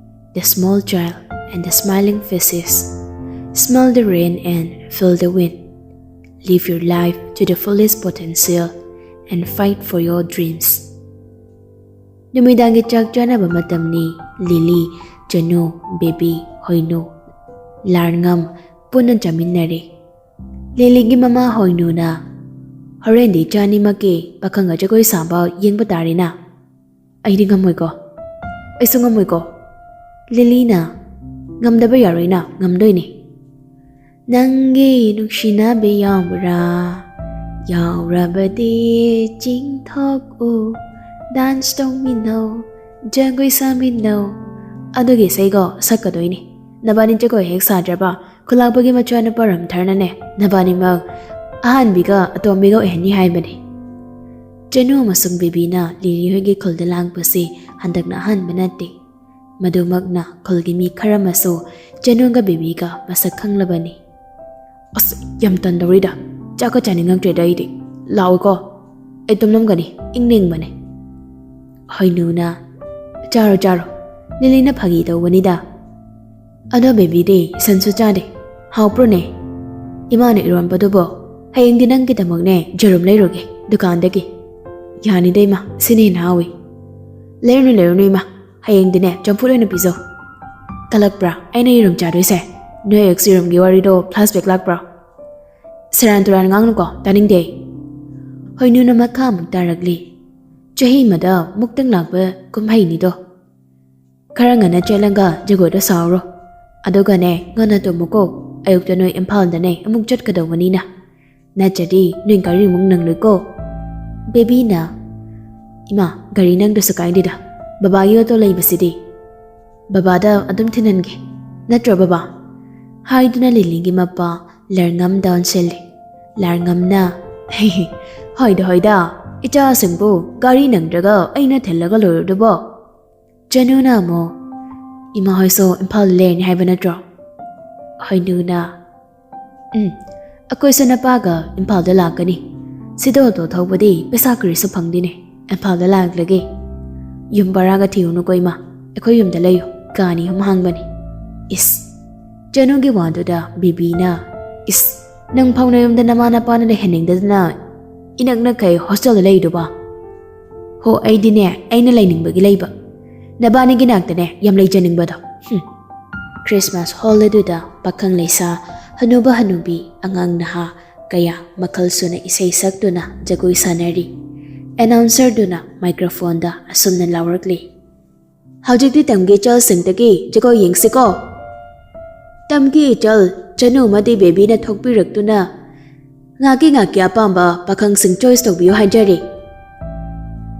the small child, and the smiling faces. Smell the rain and feel the wind. Live your life to the fullest potential and fight for your dreams. ꯅꯨꯃꯤꯗꯥꯡꯒꯤ ꯆꯥꯛ ꯆꯥꯅꯕ ꯃꯇꯝꯅꯤ꯫ ꯂꯤꯂꯤ, ꯆꯅꯨ, ꯕꯦꯕꯤ, ꯍꯣꯏꯅꯨ, ꯂꯥꯔꯉꯝ ꯄꯨꯟꯅ ꯆꯥꯃꯤꯟꯅꯔꯤ꯫ ꯂꯤꯂꯤꯒꯤ ꯃꯃꯥ ꯍꯣꯏꯅꯨꯅ, "ꯍꯣꯔꯦꯟꯗꯤ ꯏꯆꯥꯅꯤꯃꯛꯀꯤ ꯄꯥꯈꯪꯒ ꯖꯒꯣꯏ ꯁꯥꯕ ꯌꯦꯡꯕ ꯇꯥꯔꯦꯅ"꯫ "ꯑꯩꯗꯤ ꯉꯝꯃꯣꯏꯀꯣ꯫ ꯑꯩꯁꯨ ꯉꯝꯃꯣꯏꯀꯣ"꯫ ꯂꯤꯂꯤꯅ, "ꯉꯝꯗꯕ ꯌꯥꯔꯣꯏꯅ, ꯉꯝꯗꯣꯏꯅꯦ"꯫ "ꯅꯪꯒꯤ ꯅꯨꯡꯁꯤꯅꯕꯤ ꯌꯥꯎꯕ꯭ꯔꯥ? ꯌꯥꯎꯔꯕꯗꯤ ꯆꯤꯡꯊꯣꯛꯎ, ꯗꯥꯟꯁ ꯇꯧꯃꯤꯟꯅꯧ, ꯖꯒꯣꯏ ꯁꯥꯃꯤꯟꯅꯧ"꯫ ꯑꯗꯨꯒꯤ ꯏꯁꯩꯗꯣ ꯁꯛꯀꯗꯣꯏꯅꯤ꯫ ꯅꯕꯥꯅꯤ ꯖꯒꯣꯏ ꯍꯦꯛ ꯁꯥꯗ꯭ꯔꯕ, ꯈꯨꯂꯥꯛꯄꯒꯤ ꯃꯆꯥꯅꯨꯄꯥ ꯔꯝꯊꯔꯅꯅꯦ ꯅꯕꯥꯅꯤꯃꯛ ꯑꯍꯥꯟꯕꯤꯒ ꯑꯇꯣꯝꯕꯤꯒ ꯑꯣꯏꯍꯟꯅꯤ ꯍꯥꯏꯕꯅꯤ꯫ ꯆꯅꯨ ꯑꯃꯁꯨꯡ ꯕꯦꯕꯤꯅ ꯂꯤꯂꯤ ꯍꯣꯏꯒꯤ ꯈꯨꯜꯗ ꯂꯥꯛꯄꯁꯤ ꯍꯟꯗꯛꯅ ꯑꯍꯥꯟꯕ ꯅꯠꯇꯦ꯫ ꯃꯗꯨꯃꯛꯅ ꯈꯨꯜꯒꯤ ꯃꯤ ꯈꯔ ꯑꯃꯁꯨ ꯆꯅꯨꯒ ꯕꯦꯕꯤꯒ ꯃꯁꯛ ꯈꯪꯂꯕꯅꯤ꯫ "ꯑꯁ, ꯌꯥꯝ ꯇꯟꯗꯧꯔꯤꯗ꯫ ꯆꯥꯛꯀ ꯆꯥꯅꯤꯡꯉꯛꯇ꯭ꯔꯦꯗ ꯑꯩꯗꯤ꯫ ꯂꯥꯛꯑꯣꯀꯣ"꯫ ꯑꯩ ꯇꯨꯝꯂꯝꯒꯅꯤ, ꯏꯪꯅ ꯏꯪꯕꯅꯦ꯫ ꯍꯣꯏꯅꯨꯅ, "ꯆꯥꯔꯣ, ꯆꯥꯔꯣ, ꯂꯤꯂꯤꯅ ꯐꯥꯒꯤ ꯇꯧꯕꯅꯤꯗ꯫ ꯑꯗꯣ ꯕꯦꯕꯤꯗꯤ ꯁꯟꯁꯨ ꯆꯥꯗꯦ, ꯍꯥꯎꯕ꯭ꯔꯣꯅꯦ? ꯏꯃꯥꯅ ꯏꯔꯣꯟꯕꯗꯨꯕꯣ, ꯍꯌꯦꯡꯗꯤ ꯅꯪꯒꯤꯗꯃꯛꯅꯦ ꯌꯦꯔꯨꯝ ꯂꯩꯔꯨꯒꯦ ꯗꯨꯀꯥꯟꯗꯒꯤ꯫ ꯌꯥꯅꯤꯗ ꯏꯃꯥ, ꯁꯤꯅ ꯍꯦꯟꯅ ꯍꯥꯎꯏ꯫ ꯂꯩꯔꯨꯅꯨ, ꯂꯩꯔꯨꯅꯨ ꯏꯃꯥ, ꯍꯌꯦꯡꯗꯤꯅꯦ ꯆꯝꯐꯨꯠ ꯑꯣꯏꯅ ꯄꯤꯖꯧ꯫ ꯀꯜꯂꯛꯄ꯭ꯔꯥ ꯑꯩꯅ ꯌꯦꯔꯨꯝ ꯆꯥꯗꯣꯏꯁꯦ? ꯅꯣꯏ ꯑꯦꯛꯁ ꯌꯦꯔꯨꯝꯒꯤ ꯋꯥꯔꯤꯗꯣ ꯐ꯭ꯂꯥꯁꯕꯦꯛ ꯂꯥꯛꯄ꯭ꯔꯣ?" "ꯁꯦꯔꯥꯟ ꯇꯨꯔꯥꯟ ꯉꯥꯡꯅꯨꯀꯣ, ꯇꯥꯅꯤꯡꯗꯦ ꯑꯩ꯫" ꯍꯣꯏꯅꯨꯅ ꯃꯈꯥ ꯑꯃꯨꯛ ꯇꯥꯔꯛꯂꯤ꯫ "ꯆꯍꯤ ꯑꯃꯗ ꯃꯨꯛꯇꯪ ꯂꯥꯛꯄ ꯀꯨꯝꯍꯩꯅꯤꯗꯣ꯫ ꯈꯔ ꯉꯟꯅ ꯆꯠꯂꯒ ꯖꯒꯣꯏꯗꯣ ꯁꯥꯎꯔꯣ꯫ ꯑꯗꯨꯒꯅꯦ, ꯉꯟꯅ ꯇꯨꯝꯃꯨꯀꯣ꯫ ꯑꯌꯨꯛꯇ ꯅꯣꯏ ꯏꯝꯐꯥꯜꯗꯅꯦ ꯑꯃꯨꯛ ꯆꯠꯀꯗꯧꯕꯅꯤꯅ꯫ ꯅꯠꯇ꯭ꯔꯗꯤ ꯅꯣꯏ ꯒꯥꯔꯤꯃꯨꯛ ꯅꯪꯂꯣꯏꯀꯣ꯫" ꯕꯦꯕꯤꯅ, "ꯏꯃꯥ, ꯒꯥꯔꯤ ꯅꯪꯗ꯭ꯔꯁꯨ ꯀꯥꯏꯗꯦꯗ꯫ ꯕꯕꯥꯒꯤ ꯑꯣꯇꯣ ꯂꯩꯕꯁꯤꯗꯤ꯫ ꯕꯕꯥꯗ ꯑꯗꯨꯝ ꯊꯤꯟꯍꯟꯒꯦ꯫ ꯅꯠꯇ꯭ꯔꯣ ꯕꯕꯥ?" ꯍꯥꯏꯗꯨꯅ ꯂꯤꯂꯤꯒꯤ ꯃꯄꯥ ꯂꯥꯔꯉꯝꯗ ꯑꯣꯟꯁꯤꯜꯂꯤ꯫ ꯂꯥꯔꯉꯝꯅ, "ꯍꯣꯏꯗ, ꯍꯣꯏꯗ, ꯏꯆꯥꯁꯤꯡꯕꯨ ꯒꯥꯔꯤ ꯅꯪꯗ꯭ꯔꯒ ꯑꯩꯅ ꯊꯤꯜꯂꯒ ꯂꯣꯏꯔꯗꯨꯕꯣ?" ꯆꯅꯨꯅ ꯑꯃꯨꯛ, "ꯏꯃꯥ ꯍꯣꯏꯁꯨ ꯏꯝꯐꯥꯜꯗ ꯂꯩꯔꯅꯤ ꯍꯥꯏꯕ ꯅꯠꯇ꯭ꯔꯣ?" ꯍꯣꯏꯅꯨꯅ, "ꯎꯝ, ꯑꯩꯈꯣꯏꯁꯨ ꯅꯄꯥꯒ ꯏꯝꯐꯥꯜꯗ ꯂꯥꯛꯀꯅꯤ꯫ ꯁꯤꯗ ꯑꯣꯇꯣ ꯊꯧꯕꯗꯤ ꯄꯩꯁꯥ ꯀꯔꯤꯁꯨ ꯐꯪꯗꯦꯅꯦ꯫ ꯏꯝꯐꯥꯜꯗ ꯂꯥꯛꯂꯒꯦ꯫ ꯌꯨꯝ ꯚꯔꯥꯒ ꯊꯤꯔꯨꯅꯨꯀꯣ ꯏꯃꯥ, ꯑꯩꯈꯣꯏ ꯌꯨꯝꯗ ꯂꯩꯌꯨ, ꯀꯥ ꯑꯅꯤ ꯑꯍꯨꯝ ꯍꯥꯡꯕꯅꯤ꯫" ꯏꯁ! ꯆꯅꯨꯒꯤ ꯋꯥꯗꯨꯗ ꯕꯦꯕꯤꯅ, "ꯏꯁ! ꯅꯪ ꯐꯥꯎ ꯅꯌꯨꯝꯗ ꯅꯃꯥ ꯅꯄꯥꯅ ꯂꯩꯍꯟꯅꯤꯡꯗꯗꯅ ꯏꯅꯛ ꯅꯛꯈꯩ ꯍꯣꯁꯇꯦꯜꯗ ꯂꯩꯗꯨꯕ?" "ꯍꯣ, ꯑꯩꯗꯤꯅꯦ, ꯑꯩꯅ ꯂꯩꯅꯤꯡꯕꯒꯤ ꯂꯩꯕ꯫ ꯅꯕꯥꯅꯤꯒꯤ ꯅꯥꯛꯇꯅꯦ ꯌꯥꯝ ꯂꯩꯖꯅꯤꯡꯕꯗꯣ꯫ ꯍꯨꯝ꯫" ꯈ꯭ꯔꯤꯁꯃꯥꯁ ꯍꯣꯜ ꯑꯗꯨꯗ ꯄꯥꯈꯪ ꯂꯩꯁꯥ, ꯍꯅꯨꯕ ꯍꯅꯨꯕꯤ, ꯑꯉꯥꯡ ꯅꯍꯥ ꯀꯌꯥ ꯃꯈꯜ ꯁꯨꯅ ꯏꯁꯩ ꯁꯛꯇꯨꯅ ꯖꯒꯣꯏ ꯁꯥꯟꯅꯔꯤ꯫ ꯑꯦꯅꯥꯎꯟꯁꯔꯗꯨꯅ ꯃꯥꯏꯀ꯭ꯔꯣꯐꯣꯟꯗ ꯑꯁꯨꯝꯅ ꯂꯥꯎꯔꯛꯂꯤ, "ꯍꯧꯖꯤꯛꯇꯤ ꯇꯝꯒꯤ ꯏꯆꯜꯁꯤꯡꯗꯒꯤ ꯖꯒꯣꯏ ꯌꯦꯡꯁꯤꯀꯣ꯫ ꯇꯝꯒꯤ ꯏꯆꯜ ꯆꯅꯨ ꯑꯃꯗꯤ ꯕꯦꯕꯤꯅ ꯊꯣꯛꯄꯤꯔꯛꯇꯨꯅ ꯉꯥꯛꯀꯤ ꯉꯥꯛꯀꯤ ꯑꯄꯥꯝꯕ ꯄꯥꯈꯪꯁꯤꯡ ꯆꯣꯏꯁ ꯇꯧꯕꯤꯌꯨ ꯍꯥꯏꯖꯔꯤ꯫"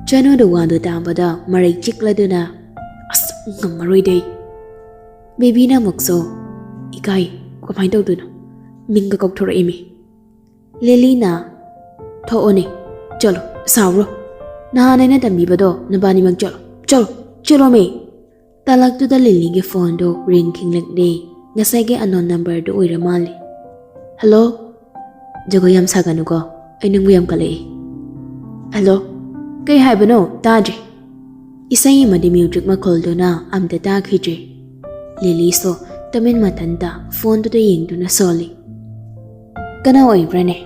ꯆꯅꯨꯗ ꯋꯥꯗꯨ ꯇꯥꯕꯗ ꯃꯔꯩ ꯆꯤꯛꯂꯗꯨꯅ, "ꯑꯁ, ꯉꯝꯃꯔꯣꯏꯗꯦ ꯑꯩ꯫" ꯕꯦꯕꯤꯅ ꯑꯃꯨꯛꯁꯨ, "ꯏꯀꯥꯏ, ꯀꯃꯥꯏꯅ ꯇꯧꯗꯣꯏꯅꯣ? ꯃꯤꯡꯒ ꯀꯧꯊꯣꯔꯛꯏꯃꯤ꯫" ꯂꯤꯂꯤꯅ, "ꯊꯣꯛꯑꯣꯅꯦ, ꯆꯠꯂꯣ, ꯁꯥꯎꯔꯣ꯫ ꯅꯍꯥꯟ ꯑꯩꯅ ꯇꯝꯕꯤꯕꯗꯣ ꯅꯕꯥꯅꯤꯃꯛ ꯆꯠꯂꯣ, ꯆꯠꯂꯣ, ꯆꯠꯂꯣꯃꯦ꯫" ꯇꯥꯂꯛꯇꯨꯗ ꯂꯤꯂꯤꯒꯤ ꯐꯣꯟꯗꯣ ꯔꯤꯡ ꯈꯤꯡꯂꯛꯂꯦ꯫ ꯉꯁꯥꯏꯒꯤ ꯑꯟꯅꯣꯟ ꯅꯝꯕꯔꯗꯨ ꯑꯣꯏꯔ ꯃꯥꯜꯂꯦ꯫ "ꯍꯜꯂꯣ?" "ꯖꯒꯣꯏ ꯌꯥꯝ ꯁꯥꯒꯅꯨꯀꯣ, ꯑꯩ ꯅꯪꯕꯨ ꯌꯥꯝ ꯀꯜꯂꯛꯏ꯫" "ꯍꯜꯂꯣ, ꯀꯩ ꯍꯥꯏꯕꯅꯣ? ꯇꯥꯗ꯭ꯔꯦ꯫" ꯏꯁꯩ ꯑꯃꯗꯤ ꯃ꯭ꯌꯨꯖꯤꯛ ꯃꯈꯣꯜꯗꯨꯅ ꯑꯝꯇ ꯇꯥꯈꯤꯗ꯭ꯔꯦ꯫ ꯂꯤꯂꯤꯁꯨ ꯇꯨꯃꯤꯟ ꯃꯊꯟꯇ ꯐꯣꯟꯗꯨꯗ ꯌꯦꯡꯗꯨꯅ ꯁꯣꯜꯂꯤ꯫ "ꯀꯅꯥ ꯑꯣꯏꯕ꯭ꯔꯅꯦ?"